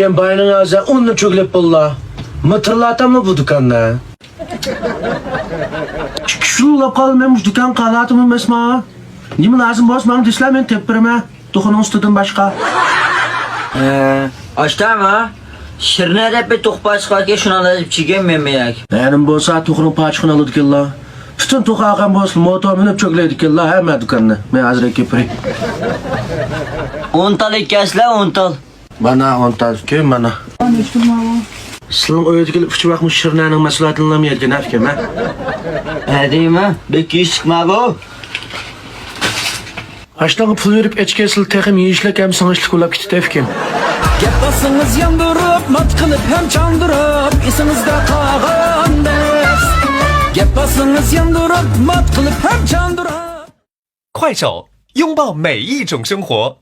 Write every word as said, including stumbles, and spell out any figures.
كېيىن باينىڭ ھازىر ئۇننى چۆگلەپ بوللا. مىتىرلاتاملا بۇ دۇكاننى. ئىككى يۈز سوملاپ قالدىم، مەن مۇشۇ دۇكان قالاتىمۇ ئەمەسما؟ نېمە لازىم بولسا ماڭا دېسىلە، مەن تېپىپ بېرىمەن. توخۇنىڭ سۈتىدىن باشقا. ئاشتاما؟ شىرنە دەپ بىر توخۇ پارچىسى باركەن، شۇنى ئالاي دەپ چىگەن مەن بىراك. ھە، نېمە بولسا توخۇنىڭ پارچىسىنى ئالىدىكەنلا. پۈتۈن توخۇ ئالغان بولسا، موتور مىنىپ چۆگلەيدىكەنلا ھەممە دۇكاننى. مەن ھازىر ئەكىپ بېرەي. ئون تال ئەكەلسىلە، ئون تال. مانا ئون تال ئىكەن، مانا. سىلىنىڭ ئۆيدىكى ئۈچ ۋاقمۇ شىرنەنىڭ مەھسۇلاتىنىلا يەيدىكەن ئىكەن، ھە؟ ھە دەيمەن، بەك يېيىشلىكما بۇ؟ ئاشتانغا پۇل بېرىپ ئەچكەن سىلى تېخىمۇ يېيىشلىك ھەم سىڭىشلىك بولاپ كېتىدىكەن. گەپ قىلسىڭىز ياندۇرۇپ، مات قىلىپ ھەم چاندۇرۇپ، ئېسىڭىزدە قالغاندەك. گەپ قىلسىڭىز ياندۇرۇپ، مات قىلىپ ھەم چاندۇرۇپ. 快手，拥抱每一种生活。